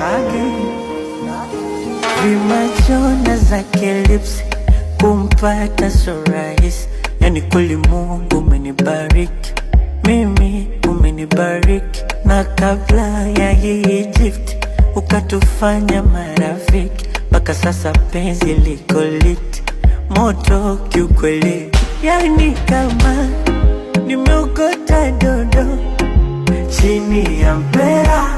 Again. Vimachona za lips kumpata so rahisi, yani kweli Mungu umenibariki mimi, umenibariki na kabla ya hii Egypt ukatufanya marafiki, mpaka sasa penzi liko lit moto kiukweli, yani kama nimeokota dodo chini ya mpera.